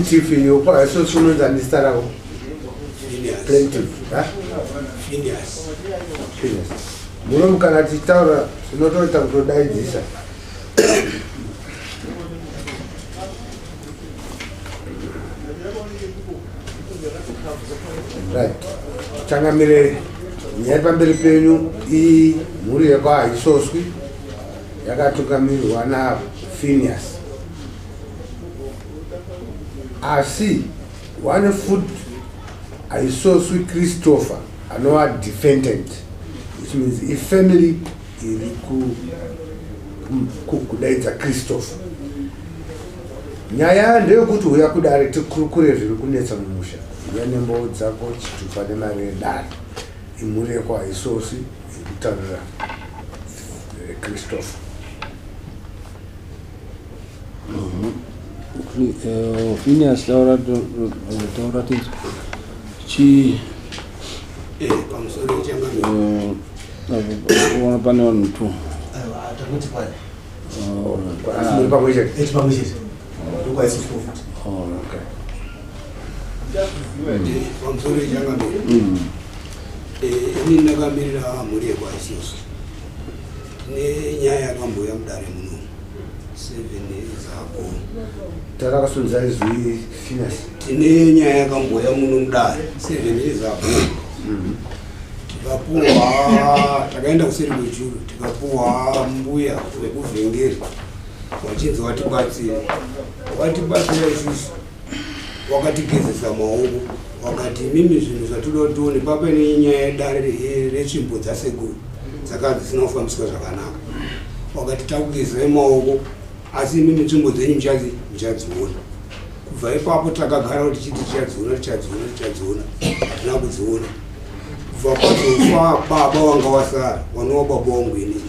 Plaintiff iyo kwaisoswi unonzi ani zita rako? Plaintiff. Phineas. Phineas. Muno kana tichitaura tinotoita kutodaidzisa. Right. Changamire nyaya pamberi penyu iyi mhuri yekwaHaisoswi yakatungamirirwa naPhineas. Asi one foot haisoswi Christopher anova defendant which means ifamily iri kudaidza Christopher. Nyaya ndeyekuti huya kudare tikurukure zviri kunetsa mumusha. Huya nembowo dzako, chitupa nemari yedare. Imhuri yekwaHaisosi iri kutaurira eh, Christopher. Eh, Phineas taura taura tinzwe. Chi eh pamusoro changamire. Eh, ona pane vanhu two. Aiwa tangoti kwani. Asi muri pamwe chete. Eh pamwe chete. Ndokwaiswa futi. Oh, okay. Pamusoro changamire. Eh ini ndakamirira mhuri yekwaisusu. Tine nyaya yakambouya mudare muno 7 years ago. Tarakasunza izwi Phineas. Tine nyaya yakambouya muno mudare 7 years ago. Tikapuwa, takaenda kuseri kwechuru, tikapuwa mbuya wekuvhengeri wachinzi watibatsira. Watibatsira isusu wakatigezesa maoko, wakati imimi zvinhu zvatoda kuti tione papa ine nyaya yedare retsvimbo dzasekuru dzakanga dzisina kufambiswa zvakanaka. Wakati takugezai maoko, asi imimi tsvimbo dzenyu muchadziona. Kubva ipapo takagara kuti tichiti tichadziona, tichadziona, tichadziona, hatina kudziona. Kubva kwazofa baba wanga wasara, wanova baba wangu inini.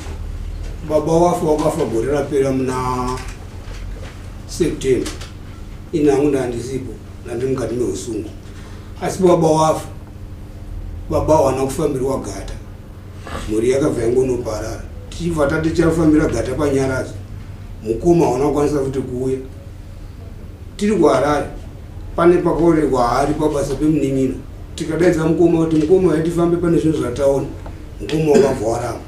Baba wafa wakafa gore rapera muna September. Ini hangu ndandisipo, ndandiri mukati meusungu. Asi baba wafa, baba hawana kufambirwa gata. Mhuri yakabva yangonoparara. Tichibva tati tichafambira gata panyaradzo. Mukoma hawana kukwanisa futi kuuya. Tiri kuHarare, pane pakaonekwa hari pabasa pemunin'ina. Tikadaidza mukoma kuti mukoma yatifambe pane zvinhu zvataona. Mukoma wakabva waramba.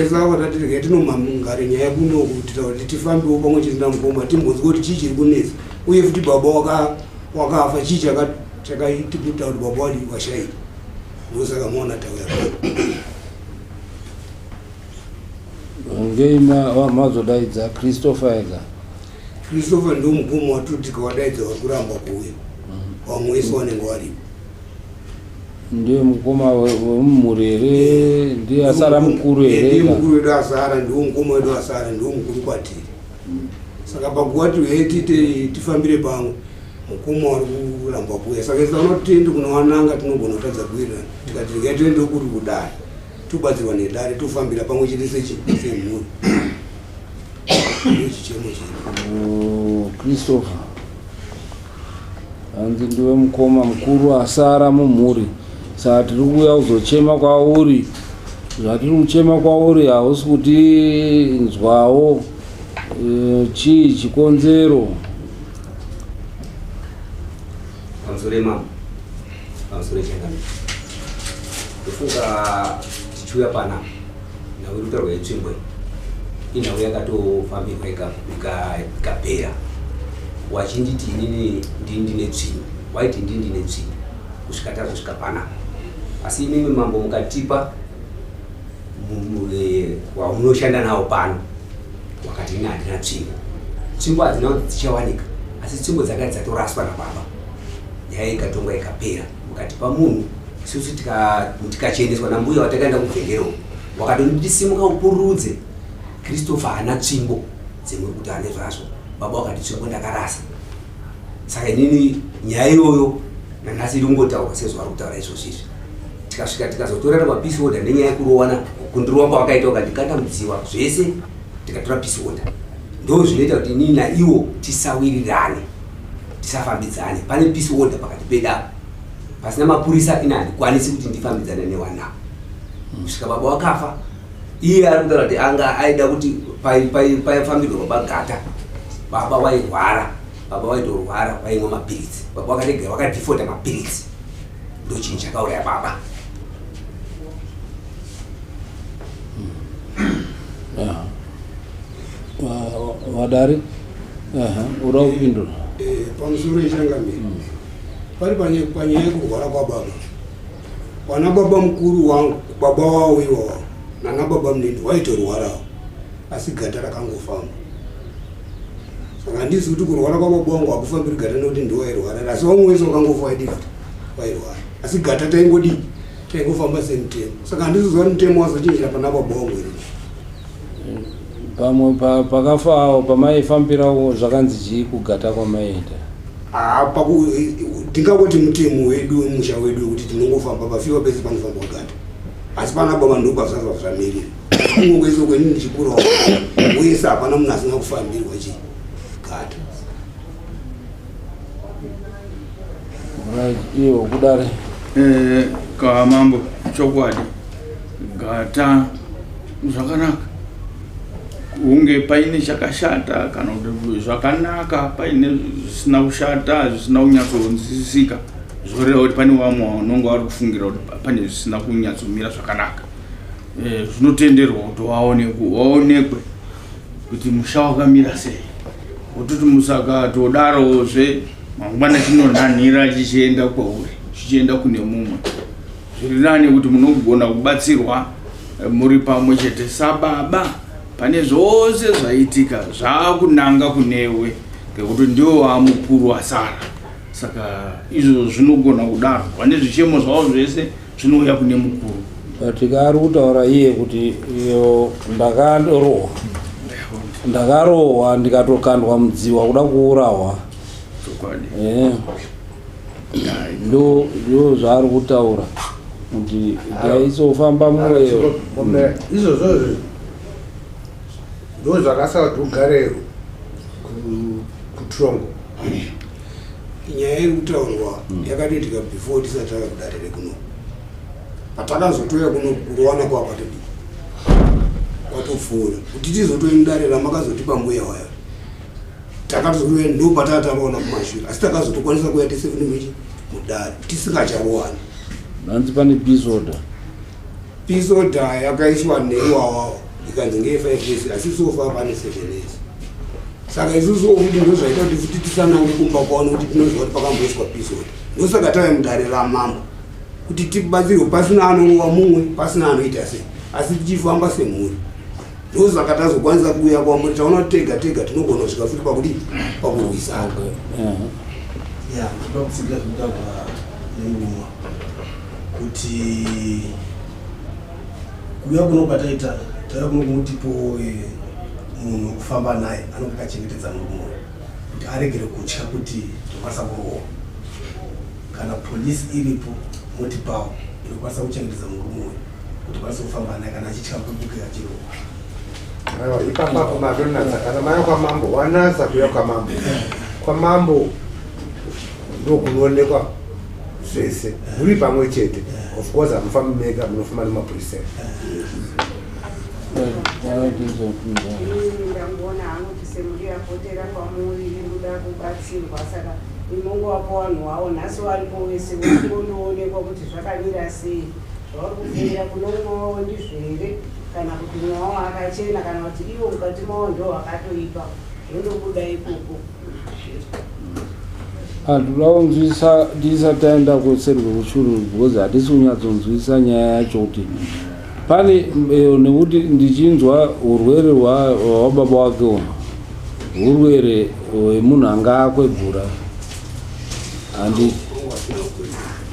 Saka tati regai tinomangare nyaya kuno kuti kuti tifambewo pamwe chete namukoma timbonzwe kuti chii chiri kunetsa. Uye futi baba wakafa chii chakaita kuti baba wadi washaika. Ndosaka maona tauya pano. Ngei mazodaidza Christopher ega? Christopher ndo mukoma watoti tikawadaidza vari kuramba kuuya. Vamwe vese vanenge varipo. Ndiye mukoma wemumhuri here? Ndiye asara mukuru here? Ndiye mukuru wedu asara, ndiwo mukoma wedu asara, ndiwo mukuru kwatiri. Saka pakuva tiuye tiite tifambire pamwe, mukoma wari kuramba kuuya. Saka isu taona kuti tiende kunowananga tinogona kutadza kuwirirana. Tikati regai tiende kuri kudare, tobatsirwa nedare, tofambira pamwe chete semhuri. Ndicho chichemo chedu. Oh, Christopher. Hanzi ndiwe mukoma mukuru asara mumhuri, saka tiri kuuya kuzochema kwauri. Zvatiri kuchema kwauri hausi kutinzwawo. Chii chikonzero? Pamusoro yemambo, pamusoro yechangamire, ndofunga tichiuya panapa nhau iri kutaurwa yetsvimbo iyi inhau yakatofambirwa ikapera. Wachinditi inini ndini ndine tsvimbo, waiti ndini ndine tsvimbo kusvika tazosvika panapa. Asi imimi mambo mukatipa wamunoshanda nawo pano wakati ini handina tsvimbo. Tsvimbo hadzina kuti dzichawanika, asi tsvimbo dzakati dzatoraswa nababa. Nyaya ikatongwa ikapera, mukatipa munhu isusu tikachiendeswa nambuya watakaenda kuvhengero, wakatonditi simuka upururudze. Christopher haana tsvimbo dzemuri kuti ane zvazvo. Baba wakati tsvimbo ndakarasa. Saka inini nyaya iyoyo nanhasi iri kungotaurwa sezvavari kutaura izvozvi izvi. Tikasvika tikazotorana mapeace order nenyaya yekurowana, kundirova kwavakaita ukandikanda mudziwa zvese, tikatora peace order. Ndo zvinoita kuti inini naiwo tisawirirane, tisafambidzane. Pane peace order pakati pedu apa. Pasina mapurisa ini handikwanisi kuti ndifambidzane newana. Kusvika baba wakafa, iye ari kutaura kuti anga aida kuti pafambirwe baba gata. Baba wairwara. Baba vaitorwara vaimwa mapiritsi. Baba vakarega vakadifota mapiritsi. Ndochinhu chakauraya baba. Vadari uda kupindura eh, pamusoro yechangamire hmm. pari panyaya yekurwara kwababa wana baba mukuru wangu baba wavo iwawa nana baba munini waitorwarawo asi gata rakangofamba saka handizi kuti kurwara kwababa wangu hakufambiri gata nekuti ndiwairwara asi vamwe wese wakangofa waidii futi wairwara asi gata taingodii taingofamba semutemo saka handiziziva kuti mutemo wazochinjira pana baba wangu here pamwe pakafawo pamaifambirawo zvakanzi chii kugata kwamaiita ah, tingangoti mutemo wedu wemusha wedu wekuti tinongofamba pafiwa pese panofambwa gata asi pana baba ndopazvazva zvamirira kumwe kwese kweni ndichikurawo wese hapana munhu asina kufambirwa chii gata Right, iyo kudare. Eh, ka mambo chokwadi gata zvakanaka hunge paine chakashata kana kuti zvakanaka paine zvisina kushata zvisina kunyatsonzwisisika zvoreva kuti pane vamwe vanonge vari kufungira kuti pane zvisina kunyatsomira zvakanaka eh, zvinotenderwa kuti waonekwe kuti musha wakamira sei wototi musakatodarozve mangwana chinonhanhira chichienda kwauri chichienda kune mumwe zviri nani kuti munogona kubatsirwa eh, muri pamwe chete sababa pane zvose zvaitika zvaakunanga kunewe ngekuti ndiwo wamukuru wasara saka izvo zvinogona kudaro vane zvichemo zvavo zvese zvinouya kune mukuru but kaari kutaura iye kuti iyo ndakarohwa ndakarohwa ndikatokandwa mudziwa kuda kuurawa eh. ndo ndo zvaari kutaura kuti taisofamba mweyo izvozvo ndo zvakasara kuti ugare kutrongo nyaya iri kutaurwa hmm. yakatoitika before tisati tava kudare rekuno patakazotoya kuno kurowana kwa kwatodii kwatopfuura kuti tizotoya mudare ramakazotipa mbuya wayo takatozouya ndo pataa tavaona kumashure asi takazotokwanisa kuya tese kune mechi mudare tisingacharowana hanzi pane peace order peace order yakaiswa neiwawawo ikanzi ngeye five years asi sofa pane seven years saka isusu futi ndozvaita kuti futi tisanange kumba kwavo nokuti tinoziva kuti pakamboiswa peace order ndosaka tave mudare ramambo kuti tibatsirwe pasina anorova mumwe pasina anoita sei asi tichifamba semhuri ndosaka tazokwanisa kuuya kwamuri taona kuti tega tega tinogona kusvika futi pakudii pakurwisana ya ndoda kutsigira zvinotaurwa nenguva kuti kuuya kuno kwataita tauya kuno kumutipo eh, munhu wekufamba naye anonge akachengetedza murume uyu kuti aregere kutya kuti tokwanisa kurohwa kana polisi iripo motipawo inokwanisa kuchengetedza murume uyu kuti kwanise kufamba naye kana achitya kubuke achirohwa Aiwa, ipapapo madonatsa kana maya kwamambo wanatsa kuya kwamambo kwamambo ndokunoonekwa zvese muri pamwe chete of course hamufambi mega munofamba nemapurisa Ndangona hangu kuti semuri yapotera kwamuri inoda kubatsirwa saka imongovapo vanhu wavo nhasi varipo vese vochingondoonekwa kuti zvakamira sei zvauri kufungira kuno umwe wavo ndizvo here kana kuti umwe wavo akachena kana kuti ivo mukati mavo ndo vakatoipa zvondobuda ikoko Hatoda kunzwisa tisati taenda kuseri kwekuchuru because hatisi kunyatsonzwisa nyaya yacho kuti pane eh, nekuti ndichinzwa urwere hwababa wake uno urwere hwemunhu anga akwegura handiti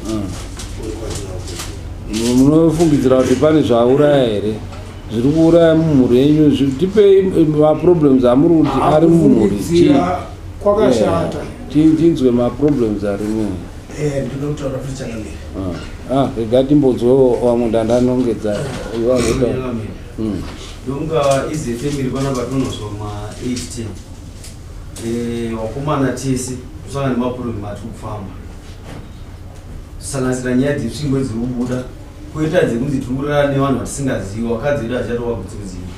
hmm. munofungidzira kuti pane zvauraya here zviri kuuraya mumhuri yenyu tipei eh, maproblems amuri kuti ari mumhuri chii kwakashata tinzwe maproblems ari mumhuri eh, ndinoda kutaura futi changamire ah, ah, rega timbonzwewo vamwe ndandanongedza hmm. ndonga ize family panapa tinonozwa ma 8 10 eh, wakomana tese tosangana nemaproblem atiri kufamba kusanganisira nyaya dzetsvimbo dziri kubuda Koita dzekunzi tiri kurara nevanhu vatisingazivi, vakadzi vedu hatichatovagutsirudziri.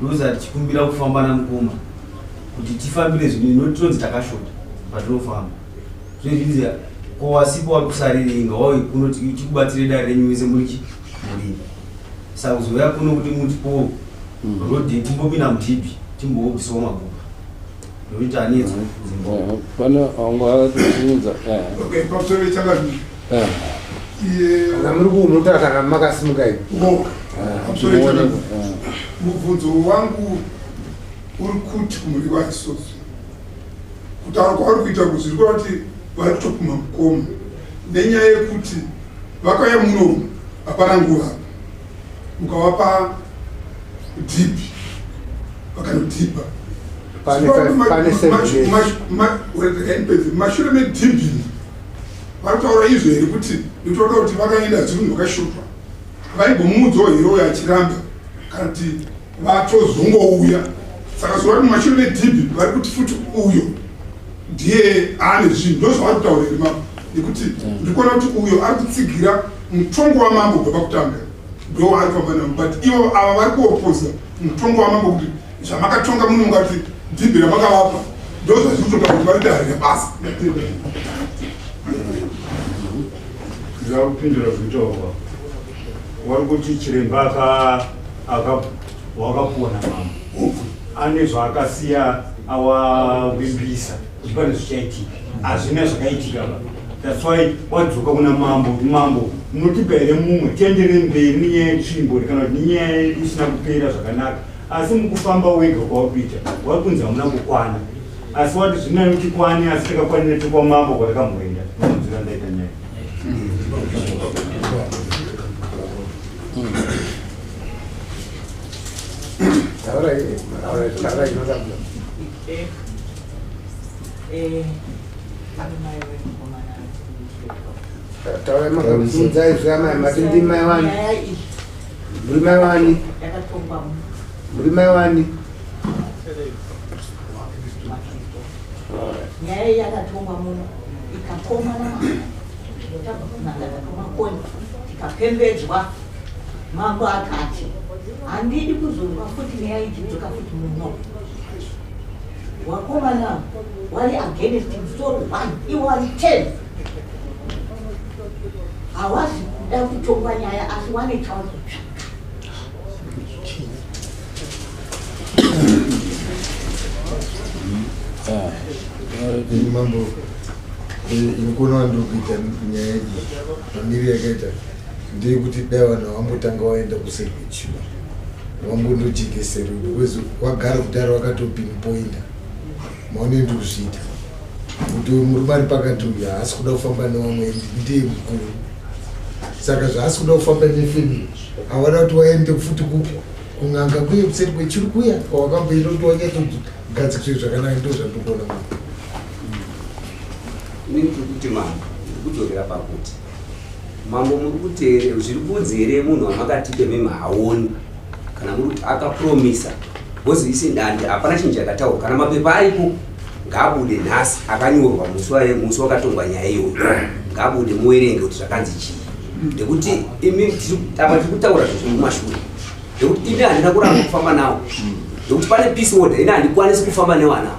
Ndosaka tichikumbira kufamba namukoma. Kuti tifambire zvinhu inoti tinonzi takashota patinofamba. Zvinhu ko wasipo wari kusarirei ngawauye kuno tikubatsire dare renyu mese muri chi murimi. Saka kuzouya kuno kuti mutipowo road timbopinda mudhibhi timbobvisawo magupa. Nekuti tanetswa Zimbabwe. Pane vanga vakatiunza. Okay, pamusoro pechangamire. Kana muri kuumuta kana makasimuka imi. Pamusoro pechangamire. Mubvunzo wangu uri kuti kumhuri kwaIsozvi. Kutaura kwavari kuita kuzviri kureva kuti vari kutopumha mukoma nenyaya yekuti vakauya muno hapana nguva mukavapa dhibhi vakanodhibha mashure medhibhi vari kutaura izvo here kuti nekuti kuti vakaenda zviri munhu vakashotwa vaimbomuudzawo here uyo achiramba kana kuti vatozongouya saka zuva mumashure medhibhi vari kuti futi uyo ndiye aane zvinhu ndo zvavari kutaura here mambo nekuti ndiri kuona kuti uyo ari kutsigira mutongo wamambo kubva pakutanga ndo waari kufamba navo but ivo ava vari kuopoza mutongo wamambo kuti zvamakatonga muno mungati dhibhi ramakavapa ndo zvazviri kutoita kuti vari kuita basa. Ndinoda kupindura zvinotaurwa. Wari kuti chiremba wakapuwa namambo ane zvaakasiya awavimbisa kuti pane zvichaitika, hazvina zvakaitika ba. That's why wadzoka kuna mambo kuti mambo munotipa here mumwe tienderere mberi nenyaya yetsvimbo kana kuti nenyaya yedu isina kupera zvakanaka, asi mukufamba wega kwauri kuita wari kunzi hamuna kukwana, asi wati zvinani tikwane, asi takakwanira tekwamambo kwatakamboenda. Ndomunzira ndaita nyaya. Taurai, taurai. Taurai makakusunzai zve amai mati ndimai wani? Muri mai wani? Muri mai wani? Nyaya iyi yakatongwa muno ikakoma namambo, tabva kun'anga dzakamakoni tikapembedzwa. Mambo akati handidi kuzonzwa futi nyaya ichidzoka futi muno. Wakomana wari against musoro one, iwo wari 10, hawazi kuda kutongwa nyaya, asi wane chauri kutsvaka. Ini mambo, ini kuona wandiri kuita nyaya iyi mamiri yakaita ndeyekuti dai vanhu vambotanga waenda kuseguchiwa vambondojekeserwa because wagara kudaro wakatopinpointa maone ndiri kuzviita kuti murume ari pakati uyu haasi kuda kufamba nevamwe, ndiye mukuru, saka zvaasi kuda kufamba nefamily havada kuti waende futi kupi kun'anga kuye kuseri kwechiri kuya kwawakamboenda kuti wanyatsogadzikiswe zvakanaka. Ndo zvandikuona mambo. Inini tiri kuti mambo, ndiri kudzokera pakuti mambo muri kuti here zviri kunzi here munhu wamakatipe mimi haoni kana muri kuti akapromisa because isi ndandi hapana chinhu chakataurwa. Kana mapepa aripo ngaabude nhasi akanyorwa musi wakatongwa nyaya iyoyo, ngaabude muwerenge kuti zvakanzi chii, nekuti imi apa tiri kutaura zvinhu zvekumashure, nekuti ini handina kuramba kufamba nawo nekuti pane peace order. Ini handikwanisi kufamba nevana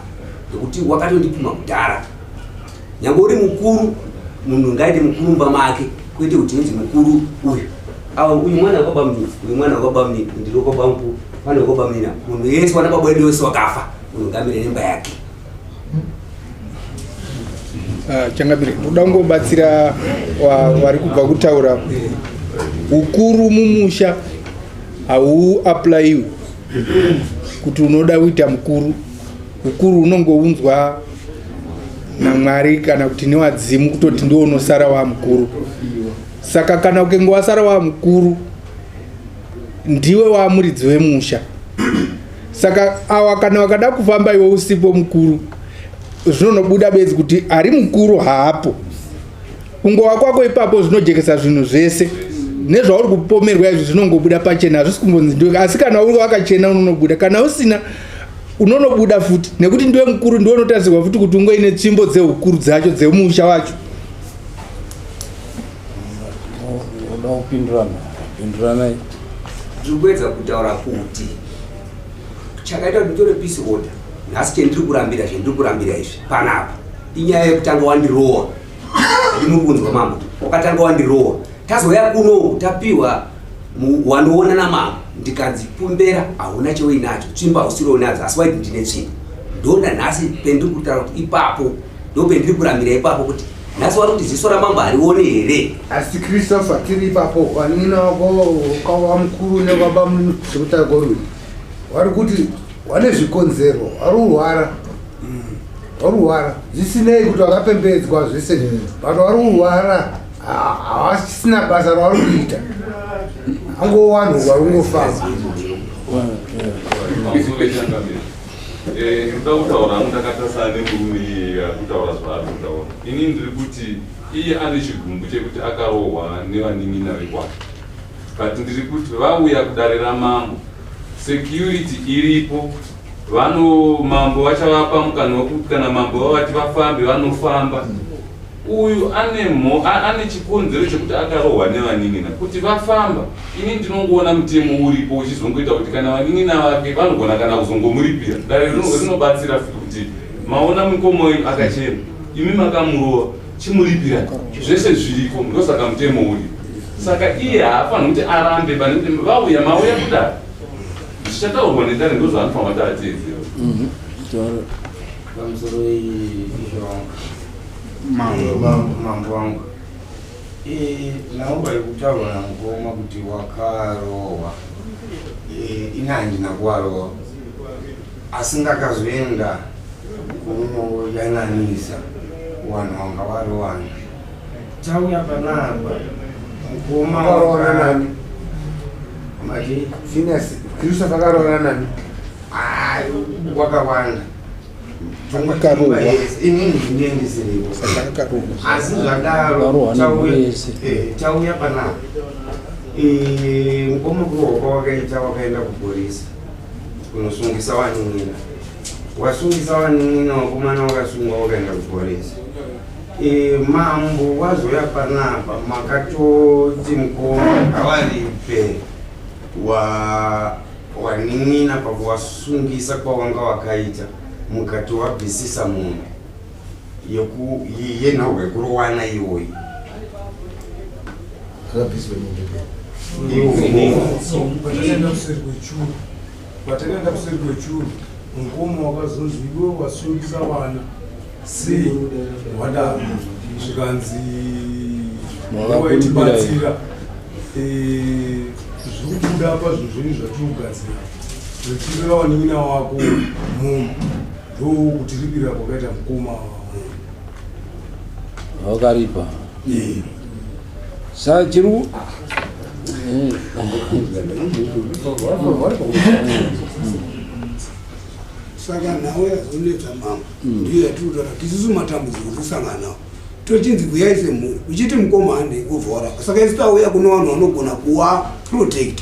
nekuti wakatondipuma kudhara. Nyange uri mukuru, munhu ngaite mukuru mumba make, kwete kuti unzi mukuru uyu awa uyu mwana wababa munini, uyu mwana wababa munini, ndiri wababa mukuru, mwana wababa munini. Munhu yese wana baba wedu wese wakafa, munhu ngamire nemba yake. Changamire, ndoda kungobatsira vari kubva kutaura. Ukuru mumusha hauaplaiwi kuti unoda kuita mukuru. Ukuru unongounzwa naMwari kana kuti newadzimu kutoti ndiwo unosara wamukuru. Saka kana ukenge wasara wamukuru, ndiwe wamuridzi wemusha. Saka awa kana wakada kufamba iwe usipo mukuru, zvinonobuda bedzi kuti ari mukuru haapo. Kungova kwako ipapo zvinojekesa zvinhu zvese nezvauri kupomerwa izvi zvinongobuda pachena, hazvisi kumbonzi ndiwe. Asi kana uri wakachena unonobuda, kana usina unonobuda futi, nekuti ndiwe mukuru, ndiwe unotarisirwa futi kuti ungoine tsvimbo dzeukuru dzacho dzemusha wacho. Unoda kupindurana, pinduranai. Ndiri kuedza kutaura kuti chakaita kuti nditore peace order. Nhasi chendiri kurambira zvendiri kurambira izvi panapa inyaya yekutanga wandirowa. Ndimuri kunzwa mambo, wakatanga wandirowa. Tazouya kuno tapiwa wanoona namambo ndikanzi pumbera hauna cheuinacho tsvimbo hausiri unadzo asi waiti ndine tsvimbo. Ndonda nhasi pendiri kutaura kuti ipapo ndopendiri kurambira ipapo kuti nhasi wari kuti ziso ramambo harione here? Asi Christopher tiri ipapo vanin'ina wako wamukuru nebaba sekutaura kworwiri wari kuti wane zvikonzero wari kurwara wari kurwara zvisinei kuti wakapembedzwa zvese but wari kurwara havasisina basa ravari kuita angowanhu vari kungofamba. Eh, ndoda kutaura hangu ndakatasana nemurume iyeye ari kutaura zvaari kutaura. Ini ndiri kuti iye ane chigumbu chekuti akarohwa nevanin'ina vekwake, but ndiri kuti vauya kudare ramambo, security iripo, vano mambo vachavapa mukana wekuti kana mambo vavati vafambe vanofamba. Uyu ane mho ane chikonzero chekuti akarohwa nevanin'ina kuti vafamba. Ini ndinongoona mutemo uripo uchizongoita kuti kana vanin'ina vake vanogona kana kuzongomuripira. Dare rinobatsira futi kuti maona mukoma wenyu akachena, imi makamurova, chimuripira. Zvese zviriko, ndosaka mutemo uripo. Saka iye haafaniri kuti arambe pane kuti vauya mauya kudare. Zvichataurwa nedare ndozvaanofanira kuti ateedzere. Pamusoro izvo wangu. Mambo wangu. Naomba yekutaurwa namukoma kuti wakarohwa. Ini handina kuwarohwa. Asi ndakazoenda kunoyananisa vanhu vanga varohwana. Tauya panapa mukoma Wakarohwana nani? Mati? Phineas, Christopher akarohwana nani? Ah, wakawanda. Akarohwa. Inini ndindiendeserewo. Saka akarohwa. Asi zvadaro Akarohwa tauya nemhuri yese. tauya panapa. Mukoma kurohwa kwawakaita wakaenda kupolisi kunosungisa vanin'ina. Wasungisa vanin'ina wakomana wakasungwa wakaenda kupolisi. Mambo wazoya panapa makatoti mukoma ngavaripe wanin'ina pakuwasungisa kwawanga wakaita mukati wabvisisa munhu yenhau yekurowana iyoyi. Akabviswa mombe. Patakaenda kuseri kwechuru, patakaenda kuseri kwechuru, mukoma wakazonzi iwe wasungisa vana sei wadaro, zvikanzi waitibatsira zviri kubuda pazvinhu zvenyu zvatiri kugadzira ripirira wanin'ina wako munhu ndokutiripirira kwakaita mukoma munhu Wakaripa. Saka chiri Saka nhau yazonetsa mambo ndiyo yatiri kutaura kuti isusu matambudziko tikusangana nawo tochinzi kuyai semhuri uchiti mukoma handei kubva warapa saka isu tauya kune vanhu vanogona kuwa protect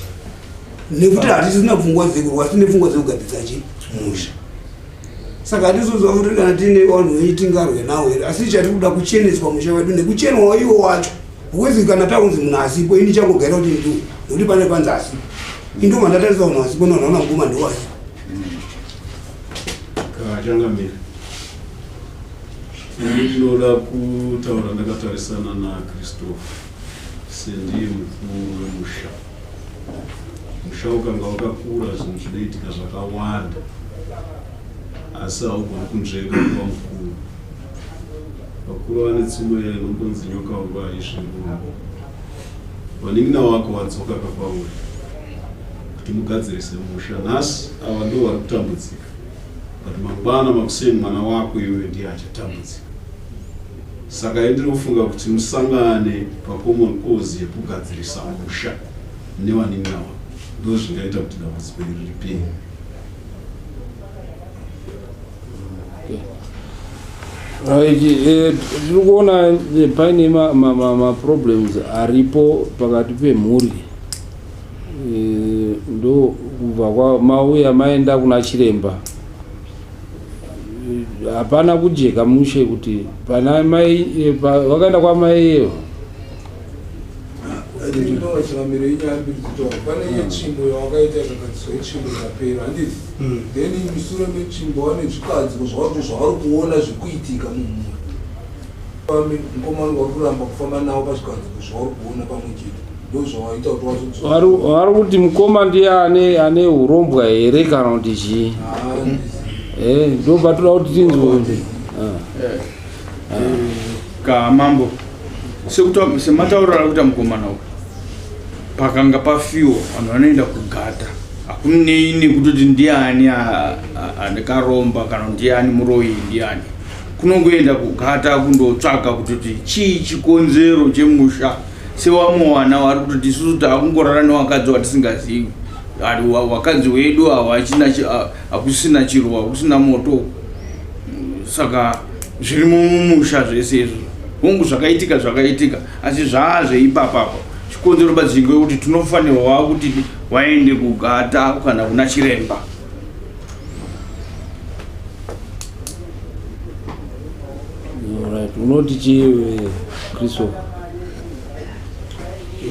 nekuti hatisina pfungwa dzekurwa tine pfungwa dzekugadzisa chi musha saka hatisizoziva kuti kana tiine vanhu venyu tingarwe nawo here asi chatiri kuda kucheneswa musha wedu nekuchenwawo iwo wacho because kana takunzi munhu asipo ini changogaira kuti ndiwo nekuti pane panzi asipo indobva ndatarisa vanhu asipo nonaona mukoma ndiwo asipo. Kachangamire, ini ndinoda kutaura ndakatarisana naChristopher sendiye mukuru wemusha. Musha ukanga wakakura zvinhu zvinoitika zvakawanda, asi haugoni kunzvenga kuva mukuru. Vakuru vane tsumo iya inongonzi nyoka huru haisvinurwi. Vanin'ina wako wadzoka kakwauri kuti mugadzirise musha. Nhasi ava ndivo vari kutambudzika, but mangwana makuseni mwana wako iwewe ndiye achatambudzika. Saka ini ndiri kufunga kuti musangane pacommon cause yekugadzirisa musha nevanin'ina wako, ndozvingaita kuti dambudziko iri ripere. Right, tiri kuona paine maproblems aripo pakati pemhuri. Ndo kubva kwa mauya maenda kuna chiremba, hapana kujeka mushe kuti pana mai vakaenda kwamai Eva. I think ndo vachinamiro yenyaya mbiri dzitaura pane yetsvimbo yawakaita ikagadziswa yetsvimbo ikapera handiti then musure metsvimbo wane zvikadziko zvavari zvavari kuona zvikuitika mumhuri Fambi, mukomana wari kuramba kufamba nawo pazvikadziko zvauri kuona pamwe chete ndo zvawaita kuti wazodzo Vari kuti mukoma ndiye ane ane urombwa here kana kuti chii? Eh, ndo patoda kuti tinzwe kuti. Ah. Ka mambo sekuta sematauriro ari kuita mukomana uyu pakanga pafiwa vanhu vanoenda kugata hakunei nekutoti ndiani akaromba kana ndiani muroyi ndiani kunongoenda kugata kundotsvaga kutoti chii chikonzero chemusha sewamwe wana wari kutoti isusu taakungorara newakadzi watisingazivi ari wakadzi wedu hawachina hakusina chiro hakusina moto saka zvirimo mumusha zvese izvo hongu zvakaitika zvakaitika asi zvaa zveipapapa chikonzero badzingo yekuti tinofanirwa kuti waende kugata kana kuna chiremba Right. Unoti chii Christopher?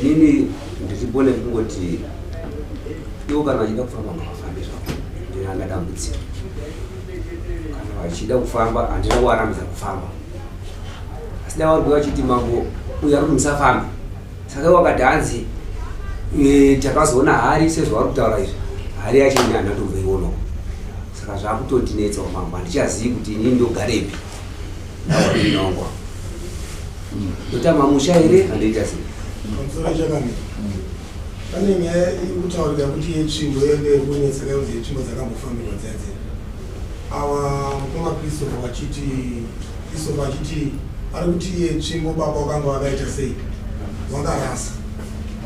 Inini ndiripo nekungoti ivo kana vachida kufamba ngavafambe zvavo, ndinanga dambudziko. Kana vachida kufamba handina kuvarambidza kufamba, asi dai vari vachiti mambo uyu ari kuti musafambe, saka ivo vakati hanzi e, takazoona hari sezvavari kutaura izvi, hari yacho ini handina kutomboionako, saka zvakutondinetsawo mambo, handichazivi kuti inini ndogarepi ndawainongwa ndotama musha here handiita sei. Pamusoro chakamira pane nyaya iri kutaurika kuti yetsvimbo yenge iri kunetsa kaunzi yetsvimbo dzakambofambirwa dziya dziya awa mukoma Christopher vachiti Christopher achiti ari kuti iye tsvimbo baba wakanga wakaita sei wakarasa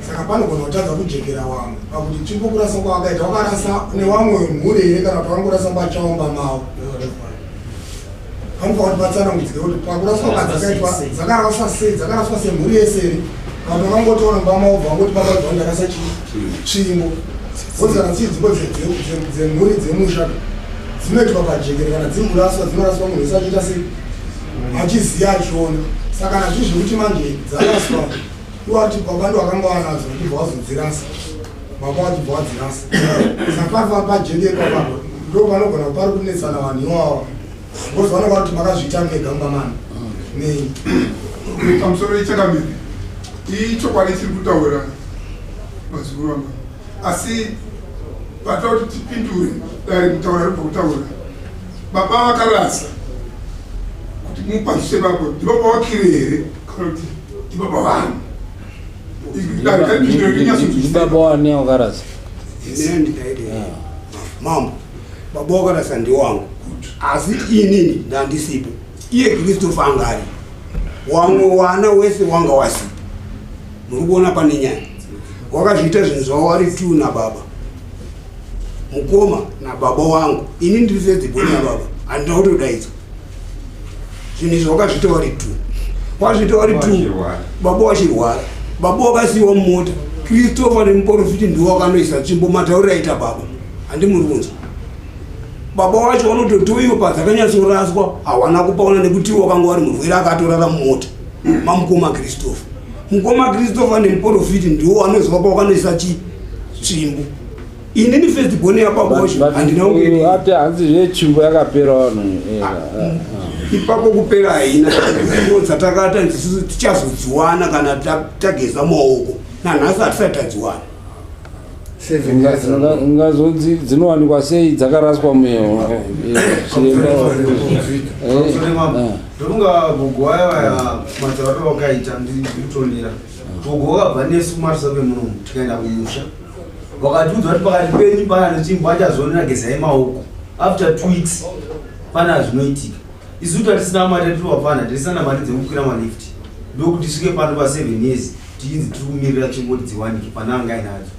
saka panogona kutadza kujekera wamwe pakuti tsvimbo kurasa kwawakaita wakarasa newamwe wemhuri here kana kuti wangorasa pachaomba mawo panofanira kuti patsanangudzike kuti pakuraswa kwadzakaitwa dzakaraswa sei dzakaraswa semhuri yese here kana kuti wakangotora mumba mavo bva wangoti baba bva ndarasa tsvimbo ngozi kana dziri dzimbo dzemhuri dzemusha dzinoitwa pajekere kana dziri kuraswa dzinoraswa munhu wese achiita sei achiziva achiona saka kana zviri zvekuti manje dzaraswa iwo ati baba ndo akanga wanadzo achibva wazodzirasa baba wachibva wadzirasa saka pari pajekere papapo ndo panogona pari kunetsana vanhu iwawa because vanova kuti makazviita mega mumba mani nei pamusoro ichakamiri ichokwadi chiri kutaura mazukuru vangu asi vatoda kuti tipindure dare mutaura ribva kutaura baba vakarasa kuti mupazvise baba ndibaba wakire here kana kuti ndibaba vanhu ndibaba wani wakarasa mambo baba wakarasa ndiwangu asi inini ndandisipo iye Christopher angari wamwe wana wese wanga wasipo muri kuona pane nyaya wakazviita zvinhu zvavo wari two nababa mukoma nababa wangu ini ndiri fedziboni nababa handina kutodaidzwa zvinhu izvi wakazviita wari two wazviita wari two baba wachirwara baba wakasiiwa mumota Christopher nemuporofiti ndiwo wakanoisa tsvimbo matauriro aita baba handi muri kunzwa baba wacho wanototoiwa padzakanyatsoraswa hawana kupaona nekuti wakanga wari murwere akatorara mumota mamukoma Christopher mukoma Christopher nemuporofiti ndiwo wanoziva pawakanoisa tsvimbo inini first born yababa wacho handina kunge ati hanzi zvetsvimbo yakapera vanhu eh, ah, ah. ipapo kupera haina ndo dzatakata isusu tichazodziwana kana tageza maoko nanhasi hatisati tadziwana ngazonzi dzinowanikwa sei dzakaraswa muyo ndofunga gogo vaya vaya matauriro vakaita ndikutonera gogo vakabva nesu kumarusape munomu tikaenda kumusha vakatiudza kuti pakati penyu pana netsvimbo achazonera gezai maoko after two weeks pana zvinoitika isu tatisina mari tatiri vapfana tatisina mari dzekukwira malift ndokuti tisvike pano pa seven years tichinzi tiri kumirira tsvimbo kuti dziwanike pana anga ainadzo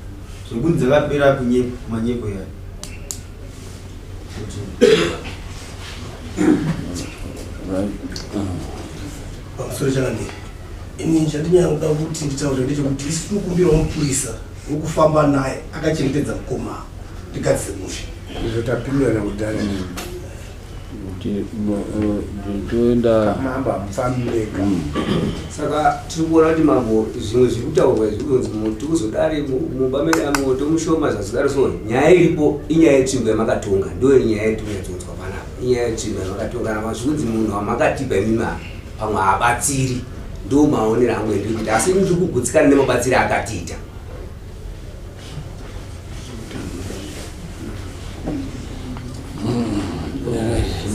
zvekunzi dzakapera kunyepo manyepo yayo pamusoro chakandii ini chandinyanya kuda kuti nditaure ndechekuti isu tinokumbirawo mupurisa wekufamba naye akachengetedza mukoma ndigadzise musha izvo tapindurana kudhara. Toenda Mambo hamufambi mega. Saka tiri kuona kuti mambo, zvimwe zviri kutaurwa izvi kunonzi muti uzodari mumba medu moto mushoma zvazodaro. So nyaya iripo inyaya yetsvimbo yamakatonga, ndo nyaya yetikunyatsoonzwa panapa, inyaya yetsvimbo yamakatonga nama zvikunzi munhu wamakatipa imimi apa pamwe haabatsiri. Ndo maonero angu endiri kuita, asi ndiri kugutsikana nemabatsiri akatiita.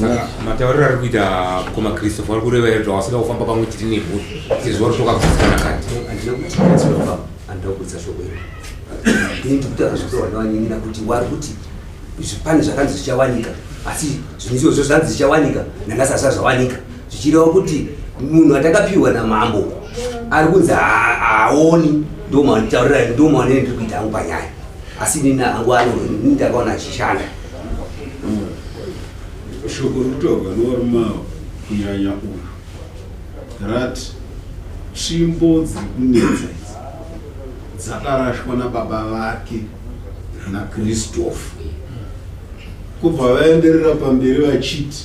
Saka matauriro ari kuita mukoma Christopher, ari kureva here kuti wasida kufamba pamwe chete nemhuri sezvo vari tokagutsikana kati? Handina kuti ndinofamba, handina kubudisa shoko iro. Ini ndikutaura zvekutorwa nevanyin'ina kuti wari kuti pane zvakanzi zvichawanika, asi zvinhu izvozvo zvanzi zvichawanika nanhasi hazvisati zvawanika, zvichireva kuti munhu atakapiwa namambo ari kunzi haaoni. Ndo maonitaurira, ndo maonere ndiri kuita hangu panyaya, asi inini hangu ano ini ndakaona achishanda. Shoko riri kutaurwa nevarume ava, kunyanya uyu, rati tsvimbo dziri kunetsa idzi dzakarashwa nababa vake naChristopher. Kubva vaenderera pamberi vachiti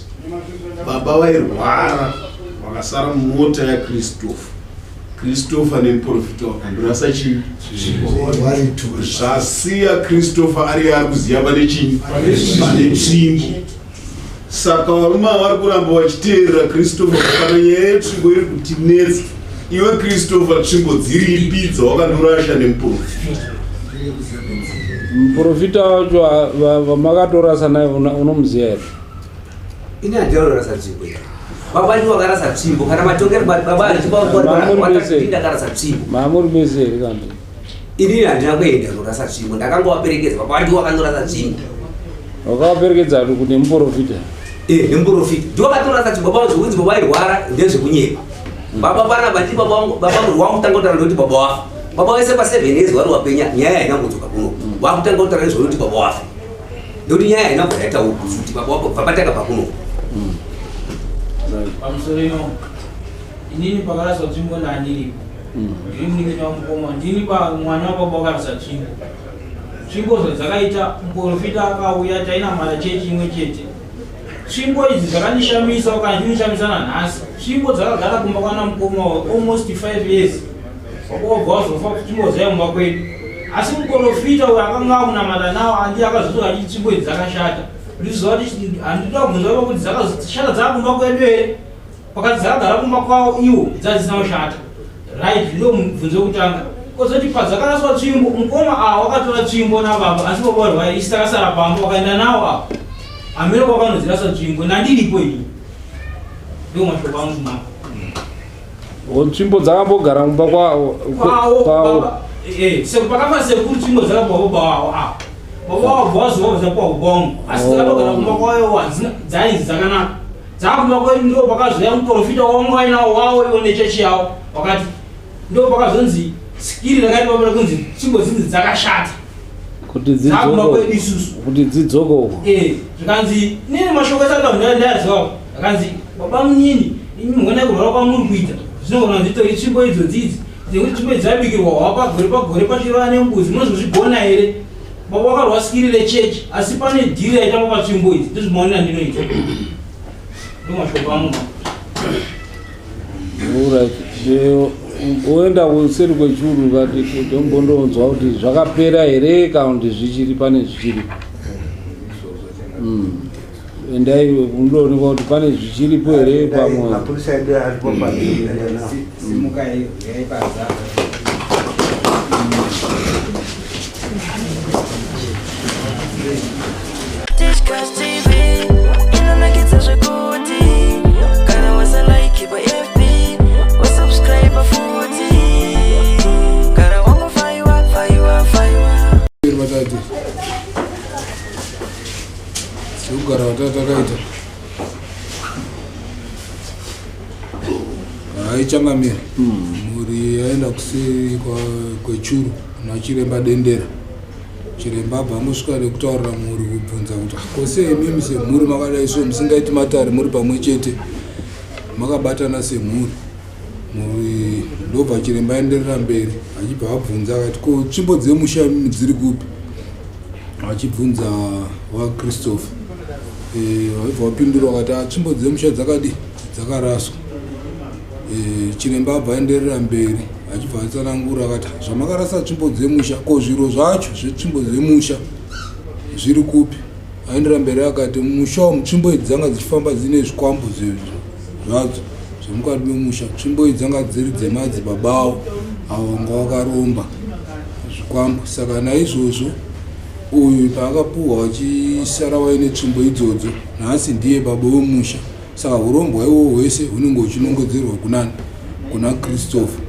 baba vairwara vakasara mumota yaChristopher, Christopher nemuprofita wakandorasa chii, zvasiya Christopher ari ari kuziva pane chii, pane tsvimbo. Saka varume ava vari kuramba vachiteerera Christopher kana nyaya yetsvimbo iri kutinetsa. Iwe Christopher, tsvimbo dziripi dzawakandorasha nemuprofita? Muprofita wacho vamakatorasa naye unomuziva here? Ini handina tsvimbo iyi. Baba ndiwo vakarasa tsvimbo kana matongero baba. Mamuri mese. Ndakarasa tsvimbo. Mamuri mese here kana? Inini handina kuenda kunorasa tsvimbo, ndakangovaperekedza. Baba ndiwo vakandorasa tsvimbo. Wakavaperekedza kune muprofita? Eh, nemuprofita ndiwo vakatorasa tsvimbo. Baba zvokunzi baba airwara ndezvekunyepa. Baba panapa ndi baba wangu, baba wangu wakutanga kutaura ndoti baba wafa. Baba wese pa 7 years wari wapenya, nyaya haina kudzoka kuno. Wakutanga kutaura nezvekuti baba wafa, ndokuti nyaya haina kubva yataurwa futi. Baba wabva pataka pakuno. Pamusoro ino, inini pakaraswa tsvimbo ndandiripo. Ndiri munin'ina wamukoma, ndini mwana wababa wakarasa tsvimbo. Tsvimbo zvadzakaita, muprofita akauya, tainamata chechi imwe chete. Tsvimbo idzi zvakandishamisa kana chinishamisa nanhasi. Tsvimbo dzakagara kumba kwana mukoma wa almost 5 years, wabva wazofa, tsvimbo dzaiya kumba kwedu. Asi muprofita uyo akanga akunamata nawo andi akazotora achiti tsvimbo idzi dzakashata. Ndiziva kuti handida kubvunza ivo kuti dzakashata dzaakumba kwedu here, pakati dzakagara kumba kwavo iwo dzadzisina kushata, right? Ndo mubvunzo wekutanga. Kozoti padzakaraswa tsvimbo, mukoma ava wakatora tsvimbo nababa, asi baba varwara, isi takasara pamba, wakaenda nawo ava hameno kwakanodzirasa tsvimbo, nandiripo ini. Ndo mashoko angu mako. Tsvimbo dzakambogara mumba kwawo kwavo? Baba, pakafa sekuru, tsvimbo dzakapuwa baba wavo ava. Baba wavo bva vazova dzapuwa baba wangu, asi dzakatogara kumba kwayo, hadzina dzainzi dzakanaka. Dzakumba kwedu ndo pakazoya muprofita wangu ainawo wavo ivo nechechi yavo, wakati ndo pakazonzi skiri rakaitwa pano kunzi tsvimbo dzinzi dzakashata. Kuti Dzakumba dzidzoko kwedu isusu. Kuti dzidzoko uko. Zvikanzi nini mashoko esati ndayazivawo, akanzi baba munini, imi muona kurwara kwamuri kuita zvinogona kunzitori tsvimbo idzodzi idzi, nekuti tsvimbo idzi dzabikirwa hwa pagore pagore pachirova nembuzi, munozozvigona here? Baba wakarwa skiri rechechi, asi pane dhiri raitamba patsvimbo idzi. Ndizvimaonera ndinoita, ndo mashoko angu. Alright. Oenda kuseri kwechuru kati tombondonzwa kuti zvakapera here kana kuti zvichiri, pane zvichiripo. Endai mundoonekwa kuti pane zvichiripo here pamwe. Mapurisa edu aripo padhuze. Simukai, uyai panza. Tishkas TV inonakidza zvekuti kana wasalike pa FB, wasubscribe futi, kana wangofaiwa faiwa faiwa. Vatatu sekugara vatatu takaita haichangamira. Mhuri yaenda kuseri kwechuru kuna chiremba Dendera. Chiremba abva angosvika nekutaurira mhuri, kubvunza kuti, "Ah, kose imimi semhuri makadai so musingaiti matare muri pamwe chete makabatana semhuri?" Mhuri ndobva chiremba aenderera mberi achibva abvunza akati, "Ko tsvimbo dzemusha imimi dziri kupi?" Achibvunza waChristopher. Eh, vaibva vapindura vakati ah, tsvimbo dzemusha dzakadi dzakaraswa. Eh, chiremba abva aenderera mberi achibva atsanangura akati zvamakarasa tsvimbo dzemusha ko zviro zvacho zvetsvimbo dzemusha zviri kupi? Aenderera mberi akati mumusha umu tsvimbo idzi dzanga dzichifamba dzine zvikwambo zvadzo zvemukati memusha. Tsvimbo idzi dzanga dziri dzemadzibaba avo avo vanga vakaromba zvikwambo. Saka naizvozvo uyu paakapuhwa vachisara vaine tsvimbo idzodzo nhasi ndiye baba wemusha. Saka hurombwa iwowo hwese hunenge huchinongedzerwa kunani? Kuna Christopher.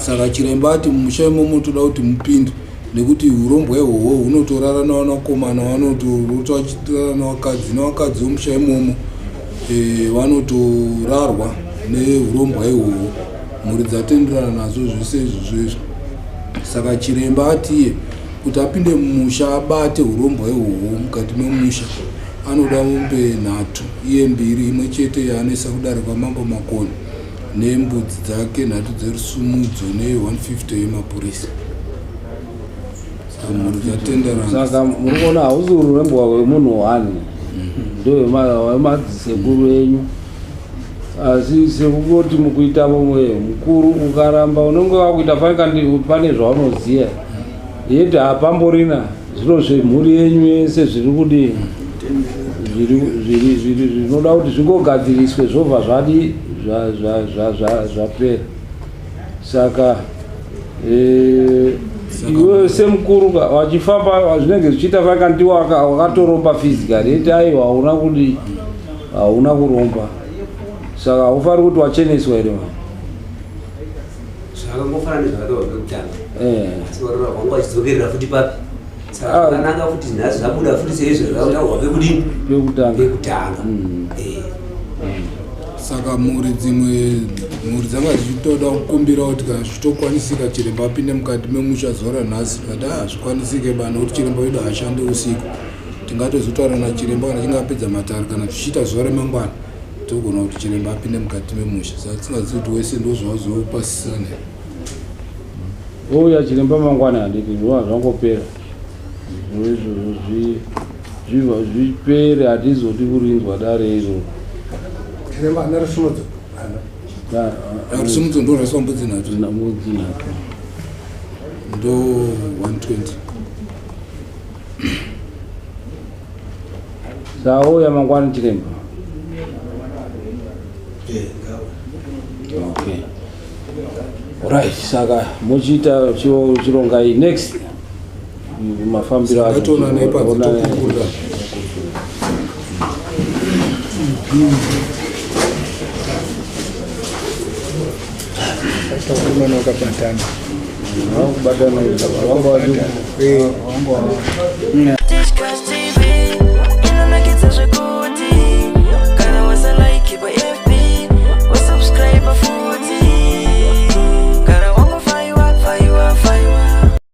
Saka chiremba ati mumusha imomo toda kuti mupinde nekuti hurombwa ihwohwo hunotorara navanakomana vanotorota vachirara navakadzi nevakadzi vemusha imomo e, vanotorarwa nehurombwa ihwohwo mhuri dzatenderana nazvo zvese izvozvo izvo saka chiremba atiye kuti apinde mumusha abate hurombwa ihwohwo mukati memusha anoda mombe nhatu iye mbiri imwe chete yaanoisa kudare kwamambo Makoni nembudzi dzake nhatu dzerusumudzo ne150 yemapurisa. Saka mhuri dzatenderana. Saka muri kuona hausi ururembwa hwemunhu one ndowemadzisekuru enyu asi sekungoti mukuita mumwe mukuru ukaramba unenge wakuita fanika pane zvaunoziva yeti hapamborina zviro zvemhuri yenyu yese zviri kudii zvinoda kuti zvingogadziriswe zvobva zvadi zvapera saka eh, iwe semukuru wachifamba zvinenge zvichiita faka ndiwo wakatoromba physically yeti aiwa hauna kudii hauna kuromba saka haufari kuti wacheneswa here mani zvakangofanana nezvakataurwa pekutanga eh. asi varora vangu vachidzokerera futi papi saka ah. zvakanaka futi nhasi zvabuda futi seizvo zvakataurwa pekudini pekutanga pekutanga mm. eh. Saka mhuri dzimwe mhuri dzanga dzichitoda kukumbira kuti kana zvichitokwanisika chiremba apinde mukati memusha zuva ranhasi tikati ah hazvikwanisike ba nekuti chiremba wedu haashande usiku tingatozotaura nachiremba kana achinge apedza matare kana zvichiita zuva remangwana togona kuti chiremba apinde mukati memusha saka tisingazivi kuti wese ndozvawazopasisana ouya chiremba mangwana handiti zviwa zvangopera zviro izvozvo zviva zvipere hatizodi kurinzwa dare iroro chiremba ana rusumudzo ana rusumudzo ndo rwaiswa mbudzi nhatu mbudzi nhatu ndo 120 Sauya mangwani chiremba. Okay. Right, saka muchiita chirongai next mafambiro acho. Toonana ipapo tokurukura. Unoona wakabatana. Wakabatana. Wanga wanga Disgusting.